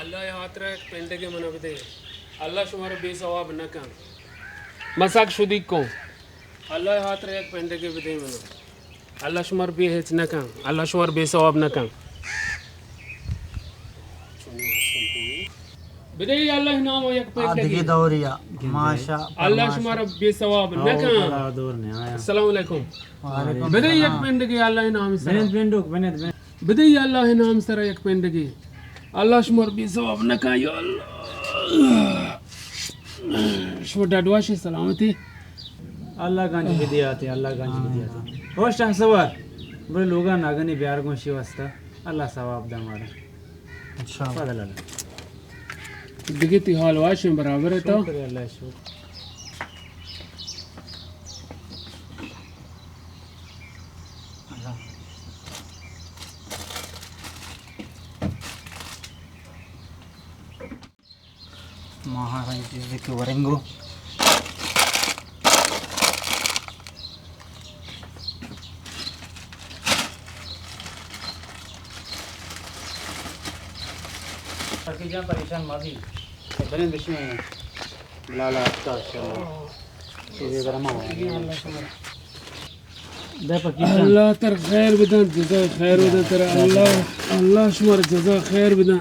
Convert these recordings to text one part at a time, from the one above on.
اللہ ءِ ہاترا یک پنڈگے منا بدے۔ اللہ شمارا بے ثواب نہ کن۔ من سک شدیگ کوں۔ اللہ ءِ ہاترا یک پنڈگے بدے منا۔ اللہ شمار بے ہچ نہ کن۔ اللہ شمار بے ثواب نہ کن۔ بدے اللہ ءِ نام یک آ پنڈگے۔ دگہ دوریا۔ ماشاء اللہ شمارا بے ثواب نہ کن۔ السلام علیکم۔ وعلیکم بدے یک السلام۔ پنڈگے اللہ ءِ نام سرا۔ بنند پنڈوک، بنند، بنند۔ بدے اللہ ءِ نام سرا یک پنڈگے۔ اللہ شمار بے ثواب نہ کن یا اللہ۔ شما ڈڈ واشے سلامتی۔ اللہ گنج بدیاتے، اللہ گنج بدیاتے۔ ہوش شہسوار، برے لوگا ناگنی بیار گوں شی واسطہ۔ اللہ ثواب دا مارا۔ انشاءاللہ۔ فضل اللہ۔ دگہ تی حال واشیں برابر ہے تو؟ شکر اللہ شکر۔ ماہا رنگ چیزے کہ ورنگو۔ پکی جان پریشان مہ بی۔ بلے بشمے لالا افتار چلو۔ چیزے گرما ہوا۔ اللہ تر خیر بدن، جزا خیر بدن ترا۔ اللہ، اللہ شمار جزا خیر بدن۔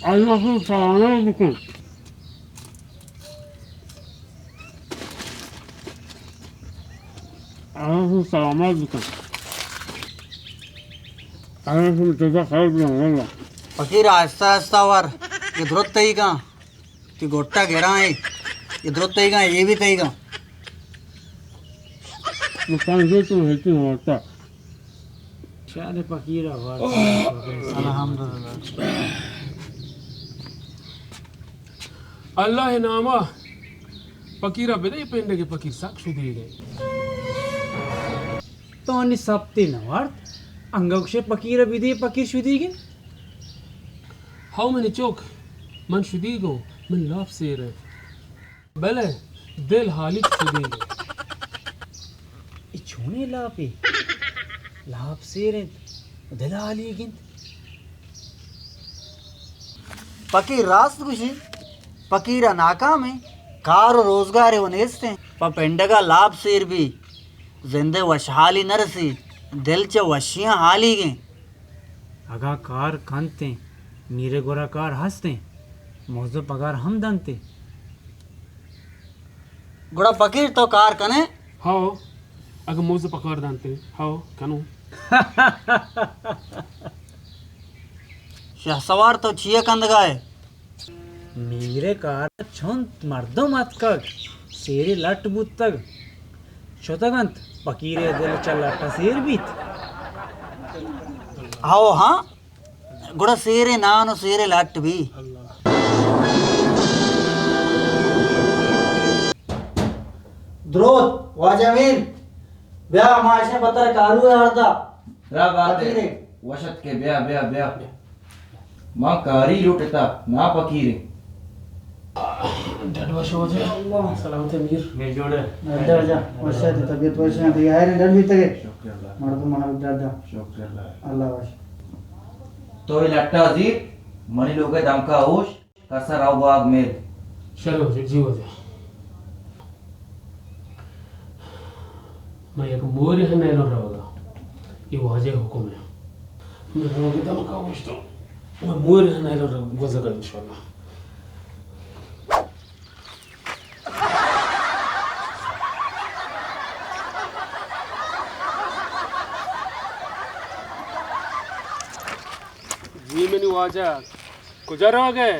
اللہ شمار سلامت بکن۔ اللہ شمار سلامت بکن۔ اللہ شمار جزا خیر بدن واللہ۔ فقیر آہستہ آہستہ ور، یہ درست تئی کن۔ تی گوٹا گرائیں، یہ درست تئی کن، یہ بھی تئی کن۔ نقصان جو تو ہے تو ہوتا۔ شاید فقیر آواز۔ الحمدللہ۔ اللہ ءِ ناما فقیرا بدے پنڈگے، فقیر سک شدیگ ایں۔ تو انی سپتے نہ وارت، انگا گوشے فقیرا بدے، فقیر شدیگ ایں۔ ہو منی چک، من شدیگ اوں، من لاپ سیر ایں۔ بلے دل ہالیگ شدیگ ایں۔ اے چونیں لاپے؟ لاپ سیر انت، دل ہالیگ انت۔ پکیر راست گوشی، پکیر ء ناکام انت، کار و روزگارے و نیست انت۔ پہ پنڈگ ء لاپ سیر بی، زند ء وشحالی نہ رسی، دل چہ وشیاں ہالیگ انت۔ اگاں کار کنت انت، میرے گورا کار ہست انت، مزد و پگار ہم دنت انت۔ گڑا پکیر تو کار کنے؟ ہو، اگاں مزد پگار دنت انت، ہو، کنوں۔ شہسوار تو چیا کندگائے؟ میرے کار چنت مردم اتکگ، سیرے لٹ بوتگ، شتگ انت، پکیرے دل چہ لٹ ء سیر بیت۔ ہو ہاں، گڑا سیرے نان و سیرے لٹ بی۔ دروت، واجہ میر، بیا ماشے پتر کارو ہے ہردا۔ را بات ہے۔ پکیرے۔ وشت کے بیا، بیا، بیا۔ ما کاری لوٹتا، نا پکیرے۔ ڈڈ وش واجہ۔ اللہ۔ سلامت میر۔ میر جوڑے۔ ڈڈ واجہ، وش ہے، طبیعت وش ہے، تو یار ڈڈ بیتگے۔ شکر اللہ۔ مردم ہر ڈڈ۔ شکر اللہ۔ اللہ وش۔ تو اے لٹا زیر، منی لوگے دمکا ہوش، کسا راو باگ میر۔ شرو جی، جی واجہ۔ من یک مورے ہم نیلوں روگا۔ اے واجہ حکم ہے۔ من روگے دمکا گوشتوں۔ من مورے ہم نیلوں رو-، گوزگا انشاءاللہ۔ جی منی واجہ، کجا روگے؟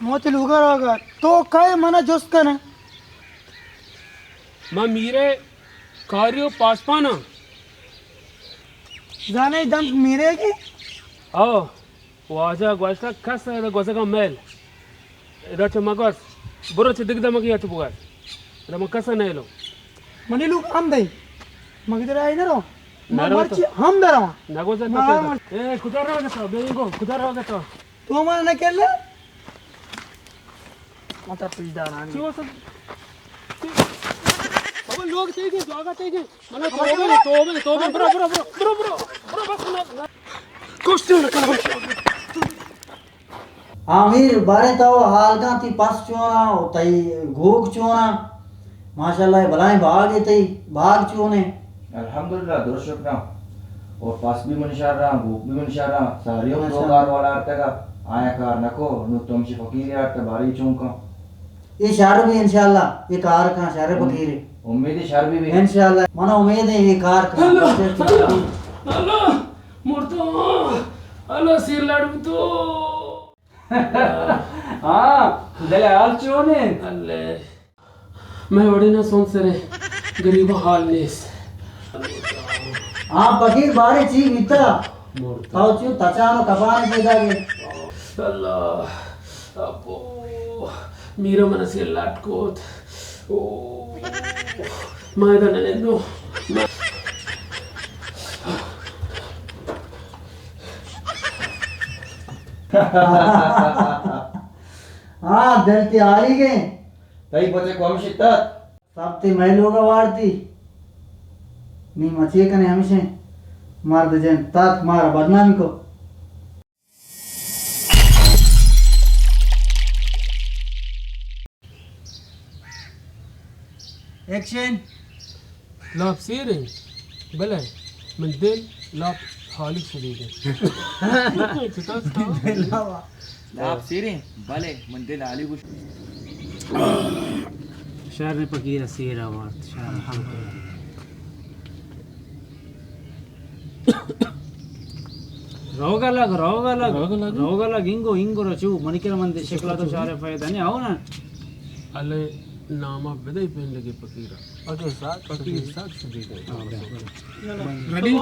موتی لوگا روگا۔ تو کئے منا جست کنے؟ من میرے کاری و پاسپاناں۔ زانے دم میرے کی؟ او، واجہ گوشتا کس ادا گوزگا میل۔ ادا چہ مگوز، برو چہ دگ دمگی اچ بگوز۔ ادا من کس نیلو۔ منی لوگ ہم دئی۔ مگدر آئی نہ رو۔ من نہ رو تو۔ مرچی ہم درواں۔ نہ گوزے تو۔ اے، کجا روگے تو؟ بے گو، کجا روگے تو؟ تو مارا نہ کلے؟ مطلب پیش داران۔ چی واسطہ؟ بابا لوگ تیگے، جاگا تیگے۔ منا توبہ، توبہ، توبہ، برو، برو، برو، برو، برو، برو، بس نہ، نہ۔ آ میر، باریں تو حال کن، تئی پس چون آں و تئی گوک چون آں؟ ماشاءاللہ، بلائیں باگ اے تئی، باگ چون ایں؟ الحمدللہ، درست شکراں۔ اور پس بھی من شر آں، گوک بھی من شر آں، ساری ہم ماشاءاللہ۔ دو کار والا آرتگا، آیا کار نکو، نو تم چی فقیر آرتا، باری چون کن؟ اے شر بھی انشاءاللہ، اے کار کن، شر ام-، فقیر۔ امید شر بھی بھی۔ انشاءاللہ، منا امید اے، اے کار کن۔ اللہ، اللہ، اللہ، مرتا، اللہ سیر لڑ تو۔ ہاں، دل حال چون ایں؟ اللہ۔ مئے وڑیں نا سون سریں گریباں حال نیست۔ آ فقیر، بارے چی بیتا؟ مرتا۔ تو چو تچان و کپان پیدا گئے۔ اللہ، ابو، میرا من سے لٹ کوت۔ او، ما ادا نہ نندو۔ ہاں، دل تی آری گئے۔ تئی پتے کو ہمشی تت۔ سب تی مئے لوگا وارتی۔ نی مچے کنے ہمشیں مرد جن تات مارا بدنامی کو۔ ایکشن۔ لاپ سیر ایں، بلے من دل لاپ حالی شدیگ ایں۔ چطور؟ لاپ سیر ایں، بلے من دل حالی گوش۔ شر فقیر سیر آورت، شر۔ روگا لگ، روگا لگ، روگا لگ۔ روگا لگ، انگو، انگو رچو، منی کر من دے شکلا تو شارے فائدہ نہیں، آؤ نا۔ اللہ نامہ بدے پنڈگی فقیرا۔ فقیر صاحب، فقیر صاحب سے دے دے۔ ریڈی؟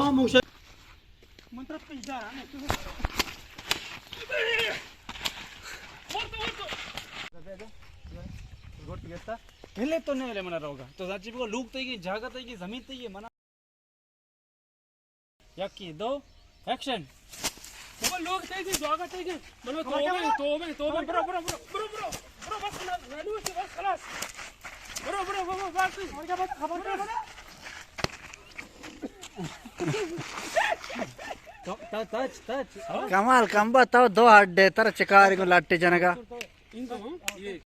من طرف کہیں جا رہا ہے۔ گوٹ گتا۔ ہلے تو نہیں ہلے منا روگا۔ تو سچی بگو لوگ تئی گی، جاگہ تئی گی، زمین تئی گی، منا۔ یکی، دو، ایکشن۔ بابا، لوگ تئی گی، جاگہ تئی گی۔ منو توبہ، توبہ، توبہ، برو، برو، برو، برو، برو، برو، بس، نہ، نہ، نہ، بس، خلاص۔ برو، برو، برو، برو، بس۔ اور کیا بس، خبر کیا بنا؟ تو، تو، تچ، تچ۔ کمال کمبا تو دو ہڈ دے، ترا چکاری کو لٹے جنگا۔ ان کو، ہاں، یہ